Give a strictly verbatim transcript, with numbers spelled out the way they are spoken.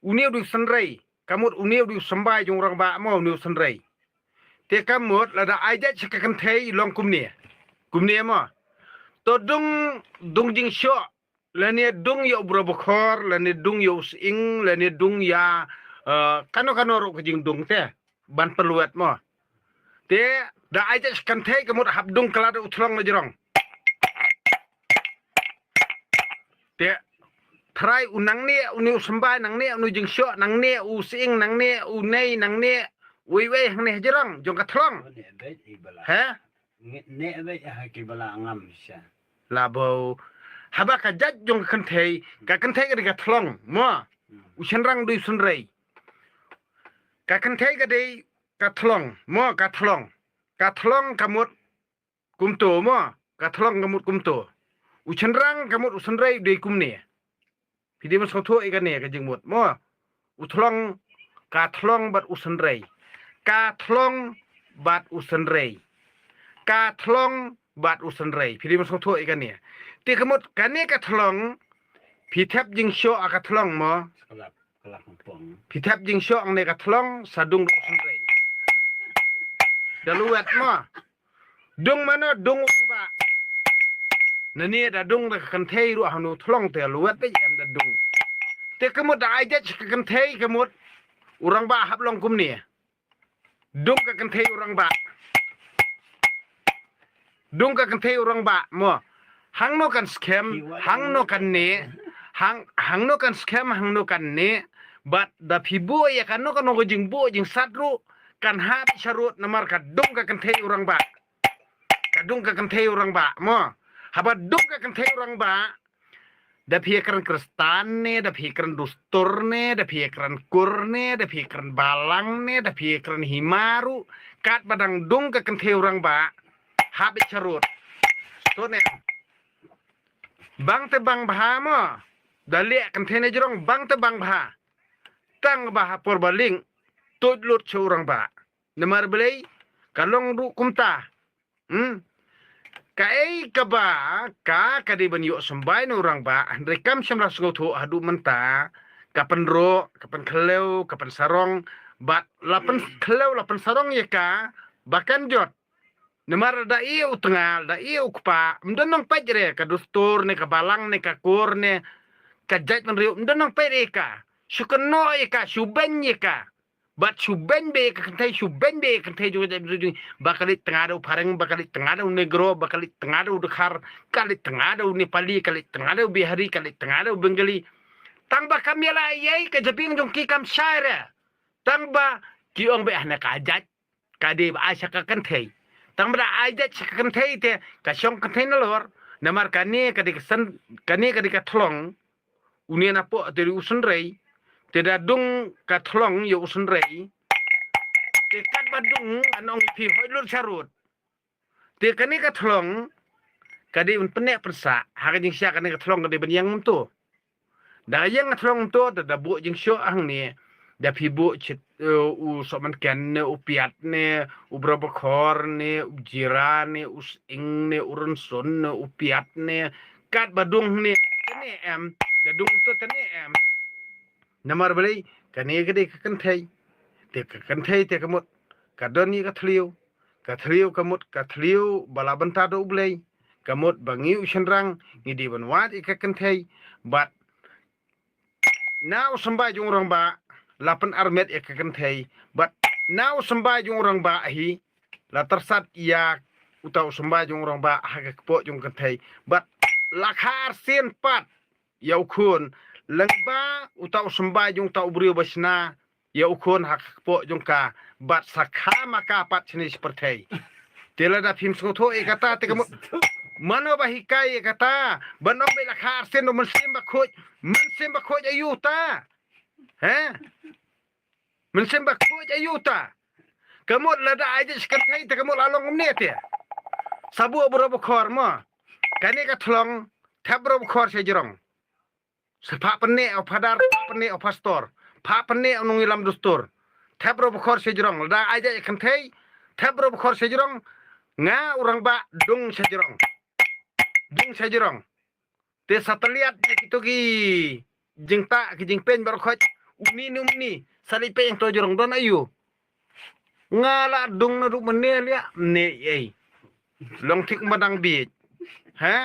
Une u dei u synrei. Ka mut une u dei u symbai jong u rangbah mo, une u synrei. Te ka mut lada ai jait sha ka kynthei long kumne. Kumne mo. To dung, dung jingshoh. Lane dung ïa u bro bakhor, lane dung ïa u sying, lane dung ïa, eh, kano kano ruh ka jingdung te. Ban pynlwet mo. Te da ai jait sha ka kynthei ka mut hap dung kylla da u thlong na jrong. Te trai u nangne, une u symbai nangne, une u jingshoh nangne, u sying nangne, u nei nangne, uei uei hangne ha jrong jong ka thlong. He? Nge ne be ha ki bala ngam sha. Labo. Haba ka jait jong ka kynthei, ka kynthei ka dei ka thlong mo. Hmm. U shynrang dei u synrei. Ka kynthei ka dei ka thlong mo, ka thlong. Ka thlong ka mut kumto mo, ka thlong ka mut kumto. U shynrang ka mut u synrei dei kumne. Phi dei ban sngewthuh ïa kane ka jingmut mo. U thlong, ka thlong bad u synrei. Ka thlong bad u synrei. Ka thlong bad u synrei. Phi dei ban sngewthuh ïa kane. Te ka mut kane ka thlong, phi thep jingshoh ha ka thlong mo. Phi thep jingshoh hangne ka thlong, sa dung da u synrei. Da lwet mo. Dung mano, dung u rangbah. Nane da dung da ka kynthei ruh hanu thlong te lwet beit em da dung. Te ka mut da ai jait sha ka kynthei ka mut u rangbah hap long kumne. Dung ka kynthei u rangbah. Dung ka kynthei u rangbah mo. Hangno kan skhem, hangno kan ne, hang, hangno kan skhem, hangno kan ne. Bad da phi buh ïa kano kano ka jingbuh jingsat ruh kan hap sharud namar ka dung ka kynthei u rangbah. Ka dung ka kynthei u rangbah mo. Haba dung ka kynthei u rangbah, da phi kren Khristan ne, da phi kren dustur ne, da phi kren kur ne, da phi kren balang ne, da phi kren hima ruh, katba dang dung ka kynthei u rangbah, hap sharud. To ne. Bang te bang bha mo. Da leh kynthei na jrong bang te bang bha. Tang ba ha por ba ling, tuid lut sha u rangbah. Namar balei, ka long ruh kumta. Hmm. Kaei kaba ka, ka dei ban ïoh symbai na u rangbah, hynrei kam shym la sngewthuh haduh mynta, ka pynroh, ka pynkhlem, ka pynsarong, bad la pynkhlem, la pynsarong ïa ka, ba kan jot. Namar da ïa u tnga, da ïa u kpa, ym don nang peit re, ka dustur ne, ka balang ne, ka kur ne, ka jaitbynriew, ym don nang peit re ka. Shu kynnoh ïa ka, shu beiñ ïa ka. Bad shu beiñ beit ka kynthei, shu beiñ beit ka kynthei jong ka jaitbynriew jong, ba ka leit tnga da u phareng, ba ka leit tnga da u negro, ba ka leit tnga da u dkhar, ka leit tnga da u Nepali, ka leit tnga da u Bihari, ka leit tnga da u Bengali. Tang ba kam ïa la ïa ka jabieng jong ki kam shai re. Tang ba ki ong beit hane ka jait. Ka dei ba ai sha ka kynthei. Tang ba da ai jait sha ka kynthei te, ka shong kynthei nalor. Namar kane ka dei ka san, kane ka dei ka thlong. Une na poh te dei u synrei. Te da dung ka thlong ïa u synrei. Te katba dung, ngan ong ïa phi hoi lut sharud. Te kane ka thlong, ka dei ban pynneh pynsah, ha ka jingshisha kane ka thlong ka dei ban ïeng kumto. Da ïeng ka thlong kumto, da, da buh jingshoh hangne, da phi buh chit, eh, u sohmynken ne, u piat ne, u bro bakhor ne, u jira ne, u sying ne, u rynsun ne, u piat ne, katba dung hangne, tane em, da dung kumto tane em. Namar balei, kane ka dei ka kynthei. Te ka kynthei te ka mut, ka don ïa ka thliew. Ka thliew ka mut, ka thliew ba la bynta da U Blei. Ka mut ba ngi u shynrang, ngi dei ban wad ïa ka kynthei. Bad na u symbai jong u rangbah, la pynarmet ïa ka kynthei. Bad na u symbai jong u rangbah hi, la tyrsad ïa uta u symbai jong u rangbah, ha ka kpoh jong ka kynthei. Bad la kha arsien pat, ïa u khun, lyngba uta u symbai jong uta u briew ba shna, ïa u khun ha ka kpoh jong ka, bad sa kha ma ka pat shane sha pyrthei. Te lada phim sngewthuh ïa kata, te ka mut, mano ba hikai ïa kata, ban ong beit la kha arsien u mynsiem bakhuid, mynsiem bakhuid aïu ta. He? Mynsiem bakhuid aïu ta. Ka mut lada ai jait sha ka kynthei te ka mut la long kumne te. Sa buh bro bakhor mo. Kane ka thlong, thep bro bakhor sha jrong. Sa phah pynneh u phadar, phah pynneh u pastor. Phah pynneh u nongïalam dustur. Thep bro bakhor sha jrong. Lada ai jait sha ka kynthei, thep bro bakhor sha jrong. Nga u rangbah dung sha jrong. Dung sha jrong. Te sa tylliat ïa kito ki jingtah ki jingpeiñ baroh khoit, Uni ni uni. Sa leit peit ïa uto jrong don aïu. Nga la dung na ruh mynne lia. Mynne ei. Long thik ma dang biej. Ha?